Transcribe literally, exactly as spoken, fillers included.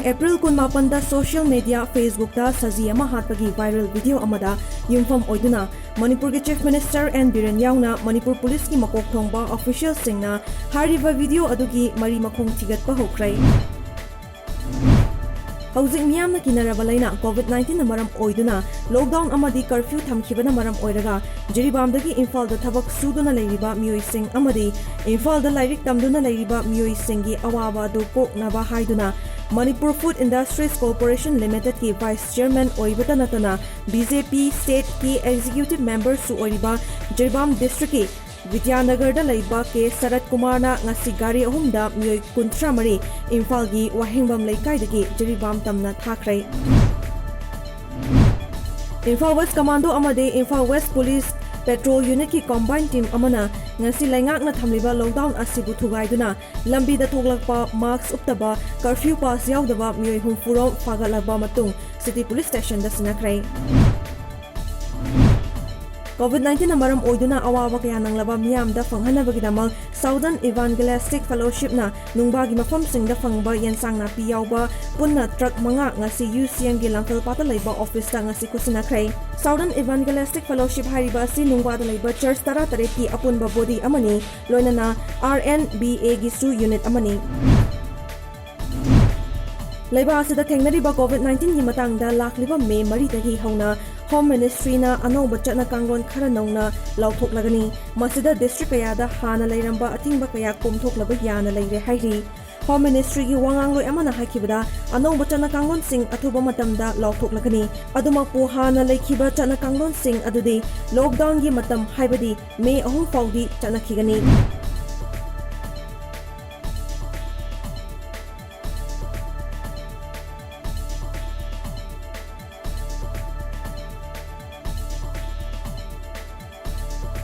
April ꯀꯨꯟꯃꯥꯄꯟꯗ social media Facebookꯇ ꯁꯖꯤ ꯑꯃ ꯍꯥꯠꯄꯒꯤ viral video ꯑꯃꯗ ꯌꯨꯝꯐꯝ ꯑꯣꯏꯗꯨꯅ ꯃꯅꯤꯄꯨꯔꯒꯤ Chief Minister ꯑꯦꯟ ꯕꯤꯔꯦꯟ ꯌꯥꯎꯅ ꯃꯅꯤꯄꯨꯔ ꯄꯨꯂꯤꯁꯀꯤ ꯃꯀꯣꯛ ꯊꯣꯡꯕ officialꯁꯤꯡꯅ ꯍꯥꯏꯔꯤꯕ video ꯑꯗꯨꯒꯤ ꯃꯔꯤ ꯃꯈꯣꯡ ꯊꯤꯒꯠꯄ ꯍꯧꯈ꯭ꯔꯦ꯫ ꯍꯧꯖꯤꯛ ꯃꯤꯌꯥꯝꯅ ꯀꯤꯅꯔꯕ ꯂꯩꯅꯥ COVID nineteenꯅ ꯃꯔꯝ ꯑꯣꯏꯗꯨꯅ lockdown ꯑꯃꯗꯤ curfew ꯊꯝꯈꯤꯕꯅ ꯃꯔꯝ ꯑꯣꯏꯔꯒ ꯖꯤꯔꯤꯕꯥꯝꯗꯒꯤ ꯏꯝꯐꯥꯜꯗ ꯊꯕꯛ ꯁꯨꯗꯨꯅ ꯂꯩꯔꯤꯕ ꯃꯤꯑꯣꯏꯁꯤꯡ ꯑꯃꯗꯤ ꯏꯝꯐꯥꯜꯗ ꯂꯥꯏꯔꯤꯛ ꯇꯝꯗꯨꯅ ꯂꯩꯔꯤꯕ ꯃꯤꯑꯣꯏꯁꯤꯡꯒꯤ ꯑꯋꯥꯕ ꯑꯗꯨ ꯀꯣꯛꯅꯕ ꯍꯥꯏꯗꯨꯅ Manipur Food Industries Corporation Limitedꯀꯤ Vice Chairman ꯑꯣꯏꯕꯇ ꯅꯠꯇꯅ BJP stateꯀꯤ executive memberꯁꯨ ꯑꯣꯏꯔꯤꯕ ꯖꯤꯔꯤꯕꯥꯝ districtꯀꯤ ꯕꯤꯗ꯭ꯌꯥꯅꯒꯔꯗ ꯂꯩꯕ ꯀꯦ ꯁꯔꯠ ꯀꯨꯃꯥꯔꯅ ꯉꯁꯤ ꯒꯥꯔꯤ ꯑꯍꯨꯝꯗ ꯃꯤꯑꯣꯏ ꯀꯨꯟꯊ꯭ꯔꯥ ꯃꯔꯤ ꯏꯝꯐꯥꯜꯒꯤ ꯋꯥꯍꯦꯡꯕꯝ ꯂꯩꯀꯥꯏꯗꯒꯤ ꯖꯤꯔꯤꯕꯥꯝ ꯇꯝꯅ ꯊꯥꯈ꯭ꯔꯦ꯫ ꯏꯝꯐꯥꯜ West Commando ꯑꯃꯗꯤ Imphal West Police Patrol Unitꯀꯤ combined team ꯑꯃꯅ ꯉꯁꯤ ꯂꯩꯉꯥꯛꯅ ꯊꯝꯂꯤꯕ lockdown ꯑꯁꯤꯕꯨ ꯊꯨꯒꯥꯏꯗꯨꯅ ꯂꯝꯕꯤꯗ ꯊꯣꯛꯂꯛꯄ, mask ꯎꯞꯇꯕ, curfew pass ꯌꯥꯎꯗꯕ ꯃꯤꯑꯣꯏ ꯍꯨꯝꯐꯨ ꯔꯣꯝ ꯐꯥꯒꯠꯂꯕ ꯃꯇꯨꯡ City Police Stationꯗ ꯁꯤꯟꯅꯈ꯭ꯔꯦ꯫ COVID nineteenꯅ ꯃꯔꯝ ꯑꯣꯏꯗꯨꯅ ꯑꯋꯥꯕ ꯀꯌꯥ ꯅꯪꯂꯕ ꯃꯤꯌꯥꯝꯗ ꯐꯪꯍꯟꯅꯕꯒꯤꯗꯃꯛ Southern Evangelistic Fellowshipꯅ ꯅꯨꯡꯕꯥꯒꯤ ꯃꯐꯝꯁꯤꯡꯗ ꯐꯪꯕ ꯌꯦꯟꯁꯥꯡ ꯅꯥꯄꯤ ꯌꯥꯎꯕ ꯄꯨꯟꯅ truck ꯃꯉꯥ ꯉꯁꯤ UCMꯒꯤ ꯂꯥꯡꯐꯩꯄꯥꯠꯇ ꯂꯩꯕ officeꯇ ꯉꯁꯤ ꯈꯨꯠꯁꯤꯟꯅꯈ꯭ꯔꯦ꯫ Southern Evangelistic Fellowship ꯍꯥꯏꯔꯤꯕ ꯑꯁꯤ ꯅꯨꯡꯕꯥꯗ ꯂꯩꯕ church ꯇꯔꯥꯇꯔꯦꯠꯀꯤ ꯑꯄꯨꯟꯕ body ꯑꯃꯅꯤ, ꯂꯣꯏꯅꯅ RNBAꯒꯤꯁꯨ unit ꯑꯃꯅꯤ꯫ ꯂꯩꯕꯥꯛ ꯑꯁꯤꯗ ꯊꯦꯡꯅꯔꯤꯕ COVID nineteenꯒꯤ ꯃꯇꯥꯡꯗ ꯂꯥꯛꯂꯤꯕ ꯃꯦ ꯃꯔꯤꯗꯒꯤ ꯍꯧꯅ Home Ministryꯅ ꯑꯅꯧꯕ ꯆꯠꯅ ꯀꯥꯡꯂꯣꯟ ꯈꯔ ꯅꯧꯅ ꯂꯥꯎꯊꯣꯛꯂꯒꯅꯤ꯫ ꯃꯁꯤꯗ district ꯀꯌꯥꯗ ꯍꯥꯟꯅ ꯂꯩꯔꯝꯕ ꯑꯊꯤꯡꯕ ꯀꯌꯥ ꯀꯣꯝꯊꯣꯛꯂꯕ ꯌꯥꯅ ꯂꯩꯔꯦ ꯍꯥꯏꯔꯤ꯫ Home Ministryꯒꯤ ꯋꯥꯉꯥꯡꯂꯣꯏ ꯑꯃꯅ ꯍꯥꯏꯈꯤꯕꯗ, ꯑꯅꯧꯕ ꯆꯠꯅ ꯀꯥꯡꯂꯣꯟꯁꯤꯡ ꯑꯊꯨꯕ ꯃꯇꯝꯗ ꯂꯥꯎꯊꯣꯛꯂꯒꯅꯤ꯫ ꯑꯗꯨꯃꯛꯄꯨ, ꯍꯥꯟꯅ ꯂꯩꯈꯤꯕ ꯆꯠꯅ ꯀꯥꯡꯂꯣꯟꯁꯤꯡ ꯑꯗꯨꯗꯤ lockdownꯒꯤ ꯃꯇꯝ, ꯍꯥꯏꯕꯗꯤ ꯃꯦ ꯑꯍꯨꯝ ꯐꯥꯎꯗꯤ ꯆꯠꯅꯈꯤꯒꯅꯤ꯫